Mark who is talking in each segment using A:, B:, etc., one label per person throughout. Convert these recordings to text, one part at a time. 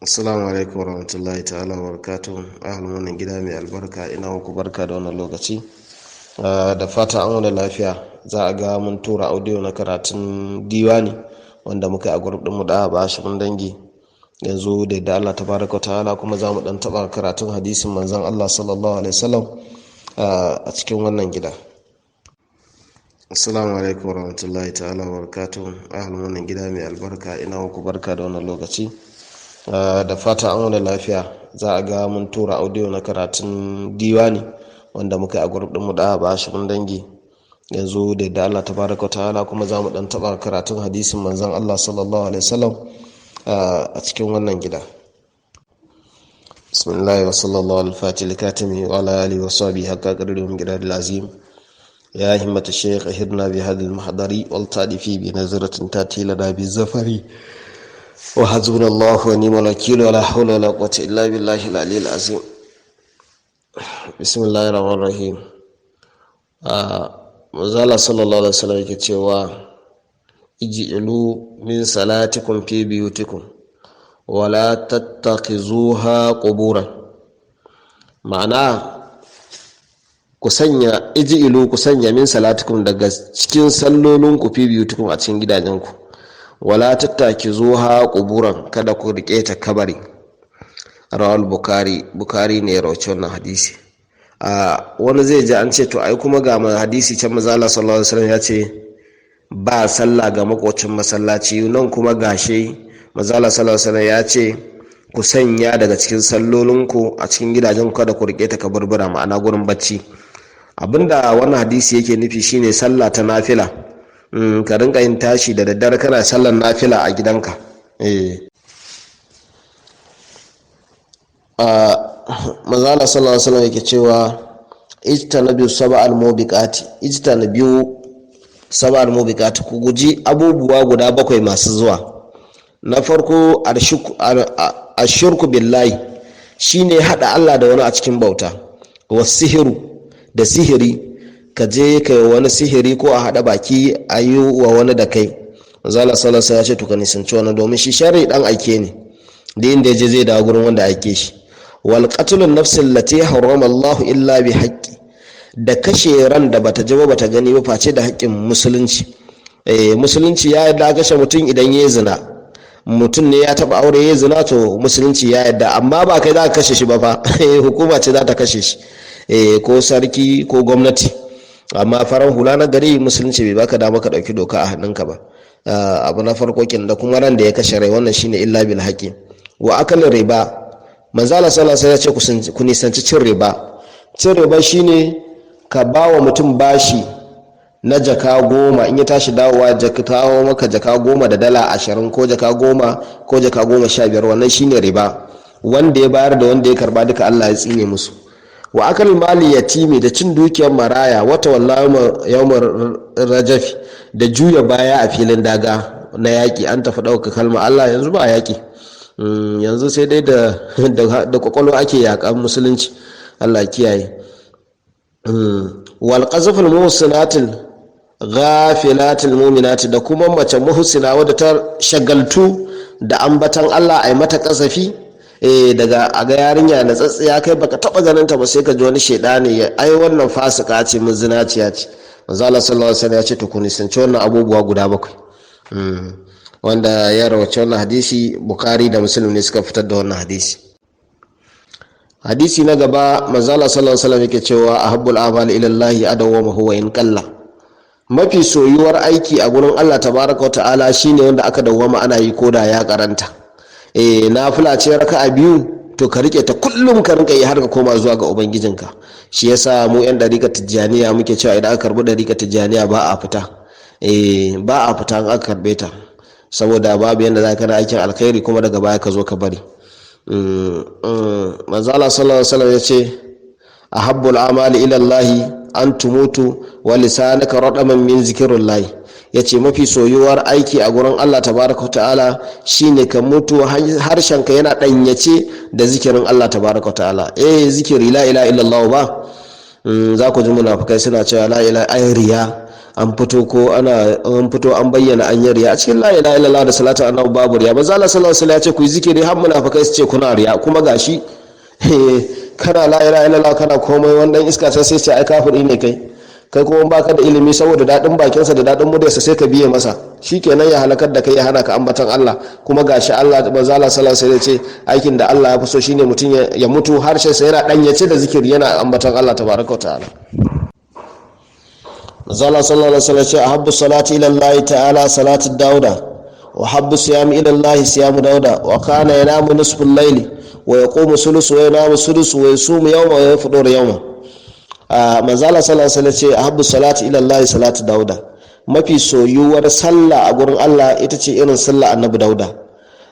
A: Assalamu alaikum warahmatullahi ta'ala wabarakatuh. Ahalin wannan gida mai albarka, ina muku barka da wannan lokaci. Da fata an wani lafiya. Za a ga mun tura audio na karatun diwani wanda muka yi a group ɗinmu da ba shi mun dangi. Yanzu da yadda Allah tabaraka ta'ala kuma za mu ɗan taɓa karatun hadisin manzon Allah sallallahu alaihi wasallam a cikin wannan gida. Assalamu alaikum warahmatullahi ta'ala wabarakatuh. Ahalin wannan gida mai albarka, ina muku barka da wannan lokaci. Da fata an wani lafiya. Za a ga mun tura audio na karatun diwani wanda muka yi a group ɗinmu da ba shi mun dangi. Yanzu da yadda Allah tabaraka ta'ala kuma za mu ɗan taɓa karatun hadisin manzon Allah sallallahu alaihi wasallam a cikin wannan gida. Bismillah wa sallallahu al-fatih al-katimi wa ala alihi wa sahbihi haqqa qadrihi wa miqdaril azim. Ya himmata shaykh ahirna bi hadha al-mahdari wal tadifi bi nazratin tati lana bi zafari. Wa hasbunallahu wa ni'mal wakeel wa la hawla wa la quwwata illa billahi al-aliyyil azim. Bismillahir rahmanir rahim. Manzo Allah sallallahu alaihi wasallam yake cewa ij'alu min salatikum fi biyutikum wa la tattakhizuha quburan. Ma'ana ku sanya ij'alu, ku sanya min salatikum daga cikin sallolinku fi biyutikum a cikin gidajenku. Wala tattakizuha quburan, kada ku rike ta kabari. Rawal Bukhari, Bukhari ne ya rawaito wannan hadisi. Wani zai ji an ce to ai kuma ga hadisi can manzo Allah sallallahu alaihi wasallam ya ce ba sallah ga makocin masallaci, nan kuma gashi manzo Allah sallallahu alaihi wasallam ya ce ku sanya daga cikin sallolinku a cikin gidajen kada ku rike ta kaburbura, ma'ana gurin bacci. Abinda wannan hadisi yake nufi shine sallah ta nafila. Ka rinka yin tashi da daddare kana sallar nafila a gidanka. Manzo Allah sallallahu alaihi wasallam yake cewa ijtanabu sab'al mubiqati, ijtanabu sab'al mubiqati, ku guji abubuwa guda bakwai masu zuwa. Na farko ashirku billahi, shine hada Allah da wani a cikin bauta. Wasihiru, da sihiri, ka je ka yi wani sihiri ko a haɗa baki a yi wa wani da kai. Manzo Allah sallallahu alaihi wasallam ya ce to ka nisanci wannan, domin shi sharri dan aike ne, da inda ya je zai dawo gurin wanda aike shi. Wal qatlun nafsin allati harrama Allah illa bi haqqi, da kashe ran da bata ji ba bata gani ba face da haƙƙin musulunci. Musulunci ya yarda kashe mutum idan ya zina. Mutum ne ya taba aure ya zina, to musulunci ya yarda, amma ba kai za ka kashe shi ba fa, hukuma ce za ta kashe shi, ko sarki ko gwamnati. Amma farar hula na gari musulunci bai baka dama ka dauki doka a hannunka ba. Abu na farko kin da kuma ran da ya kashe rai, wannan shine illa bil haqqi. Wa akalin riba, manzo Allah sallallahu alaihi wasallam ya ce ku nisanci cin riba. Cin riba shine ka ba wa mutum bashi na jaka 10, in ya tashi dawowa jaka kawo maka jaka 10 da dala 20 ko jaka 10 ko jaka 15, wannan shine riba. Wanda ya bayar da wanda ya karba duka Allah ya tsine musu. Wa akal mali yatimi, da cin dukiyar maraya. Wata wallahi yawmar rajafi, da juya baya a filin daga na yaƙi. An tafi ɗauka kalma Allah, yanzu ba yaƙi, yanzu sai dai da kwakwalwa ake yaƙan musulunci, Allah kiyaye. Wal qazful muhsinatil ghafilatil mu'minati, da kuma mace muhsina wadda ta shagaltu da ambatan Allah ai mata kasafi. Daga a ga yarinya na tsatsiya kai baka taba ganin ta ba, sai ka ji wani shedani ya ai wannan fasika ce, muzinaciya ce. Manzo Allah sallallahu alaihi wasallam ya ce to ku nisanci wannan abubuwa guda bakwai. Wanda ya rawaci wannan hadisi Bukhari da Muslim ne suka fitar da wannan hadisi. Hadisi na gaba, manzo Allah sallallahu alaihi wasallam yake cewa ahabbul a'mali ila Allah adawwamuhu wa in qalla. Mafi soyuwar aiki a gurin Allah tabaraka wa ta'ala shine wanda aka dawwama ana yi koda ya karanta. Nafila ce raka'a biyu, to ka rike ta kullum, ka rinka yi har ka koma zuwa ga ubangijinka. Shi yasa mu yan dariƙar Tijjaniya muke cewa idan aka karbi dariƙar Tijjaniya ba a fita. Ba a fita in aka karbe ta, saboda babu yanda za ka na aikin alkhairi kuma daga baya ka zo ka bari. Manzo Allah sallallahu alaihi wasallam ya ce ahabbul amali ila Allah an tumutu wa lisanaka radaman min zikrillah. Yace mafi soyuwar aiki a gurin Allah tabaraka ta'ala shine ka mutu harshenka yana danyace da zikirin Allah tabaraka ta'ala. Zikiri la ilaha illallah ba. Za ku ji munafukai suna cewa la ilaha ai riya, An fito ko ana an fito an bayyana an yi riya a cikin la ilaha illallah da salatu annabi, babu riya. Manzo Allah sallallahu alaihi wasallam ya ce ku yi zikiri har munafikai su ce kuna riya. Kuma gashi kana la ilaha illallah, kana komai, wannan iska sai ce ai kafiri ne kai. Kai kuma baka da ilimi, saboda daɗin bakinsa da daɗin muryarsa sai ka biye masa, shikenan ya halakar da kai, ya hana ka ambatan Allah. Kuma gashi Allah, manzo Allah sallallahu alaihi wasallam ce aikin da Allah ya fi so shine mutum ya mutu harshen sa yana danyace da zikiri, yana ambatan Allah tabaraka wa ta'ala. Manzo Allah sallallahu alaihi wasallam ce ahabbu salati ila Allah ta'ala salatu dauda, wa habbu siyami ila Allah siyamu dauda, wa kana yanamu nisful layli wa yaqumu sulusu wa yanamu sulusu wa yasumu yawma wa yafṭuru yawma. Manzala sallallahu alaihi wasallam ce ahabbu salati ila Allah salatu dauda, mafi soyuwar sallah a gurin Allah ita ce irin sallah annabi Dauda.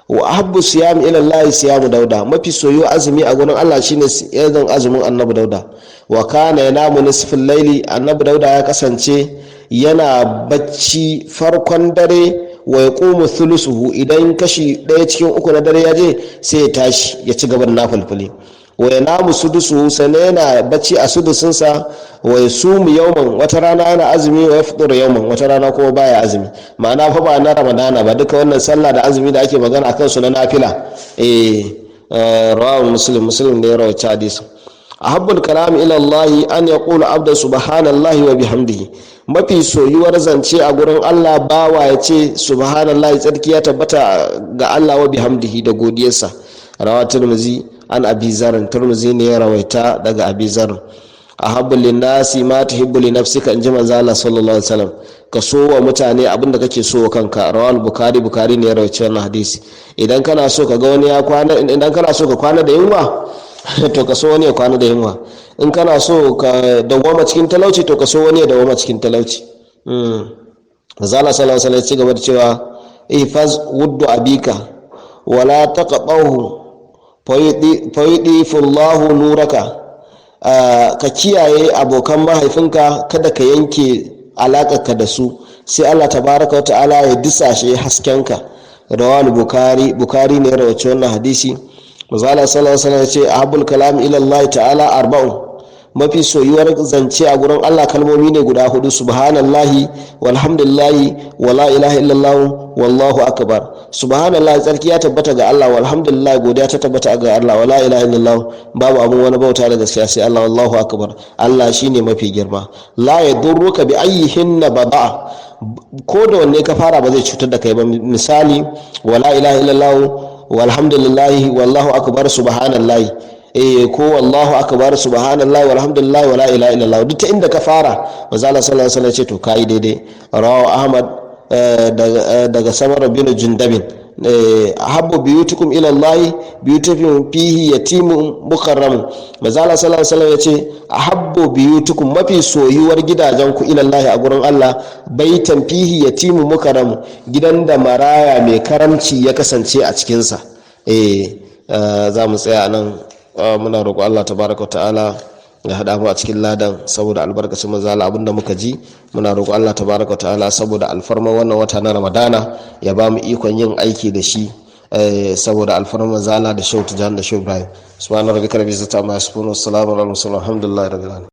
A: Wa ahabbu siyam ila Allah siyamu Dauda, mafi soyuwar azumi a gurin Allah shine irin azumin annabi Dauda. Wa kana yanamu nisfal laili, annabi Dauda ya kasance yana bacci farkon dare, wa yaqumu thulusuhu, idan kashi ɗaya cikin uku na dare ya je sai ya tashi ya ci gaba da nafilfili, wa ya namu sudusu, sannan yana bacci a sudusinsa, wa ya sumu yauman, wata rana yana azumi, wa ya fitur yauman, wata rana kuma baya azumi. Ma'ana fa ba na Ramadana ba, duka wannan sallah da azumi da ake magana akan su na nafila. Rawahu Muslim, Muslim ne ya rawaita hadisi. Ahabbul kalam ila Allah an yaqula abda subhanallahi wa bihamdihi, mafi soyuwar zance a gurin Allah bawa ya ce subhanallahi, tsarki ya tabbata ga Allah, wa bihamdihi, da godiyarsa. Rawa Tirmizi an Abi Zarin, Turmuzi ne ya rawaita daga Abi Zarin. Ahabbu linnasi ma tuhibbu li nafsika, inji manzo Allah sallallahu alaihi wasallam, ka so wa mutane abinda kake so wa kanka. Rawal Bukhari, Bukhari ne ya rawaita wannan hadisi. Idan kana so ka ga wani ya kwana, idan kana so ka kwana da yunwa, to ka so wani ya kwana da yunwa. In kana so ka dawwama cikin talauci, to ka so wani ya dawwama cikin talauci. Manzo Allah sallallahu alaihi wasallam ya ci gaba da cewa ihfaz wuddu abika wala taqahu fayudifullahu nuraka, ka kiyaye abokan mahaifinka, kada ka yanke alaƙarka da su, sai Allah tabaraka wa ta'ala ya disashe haskenka. Rawal Bukhari, Bukhari ne rawaci wannan hadisi. Manzo Allah sallallahu alaihi wasallam ya ce ahabbul kalam ila Allah ta'ala arba'un, mafi soyuwar zance a gurin Allah kalmomi ne guda hudu: subhanallahi walhamdulillahi wala ilaha illallah wallahu akbar. Subhanallahi, tsarki ya tabbata ga Allah, walhamdulillah, godiya ta tabbata ga Allah, wala ilaha illallah, babu abun wani bauta da gaskiya sai Allah, wallahu akbar, Allah shine mafi girma. La yadurruka bi ayyihinna bada'a, ko da wanne ka fara ba zai cutar da kai ba. Misali, wala ilaha illallah walhamdulillahi wallahu akbar subhanallahi, ko wallahu akbar subhanallahi walhamdulillahi wala ilaha illallah, duk ta inda ka fara, manzo Allah sallallahu alaihi wasallam ce to kai daidai. Rawahu Ahmad daga Samar bin Jundabin. Ahabbu biyutukum ila Allah biyutukum fihi yatimun mukarram, manzo Allah sallallahu alaihi wasallam yace ahabbu biyutukum, mafi soyuwar gidajen ku, ila Allah, a gurin Allah, baitan fihi yatimun mukarram, gidan da maraya mai karamci ya kasance a cikin sa. Za mu tsaya nan. Muna roƙo Allah tabaraka ta'ala ya haɗa mu a cikin ladan saboda albarkacin manzo Allah abinda muka ji. Muna roƙo Allah tabaraka ta'ala saboda alfarma wannan wata na Ramadana ya ba mu ikon yin aiki da shi, saboda alfarma manzo Allah da Shehu Tijjani da Shehu Ibrahim. Subhana rabbika rabbil izzati amma yasifun, wassalamu alal mursalin, alhamdulillahi rabbil alamin.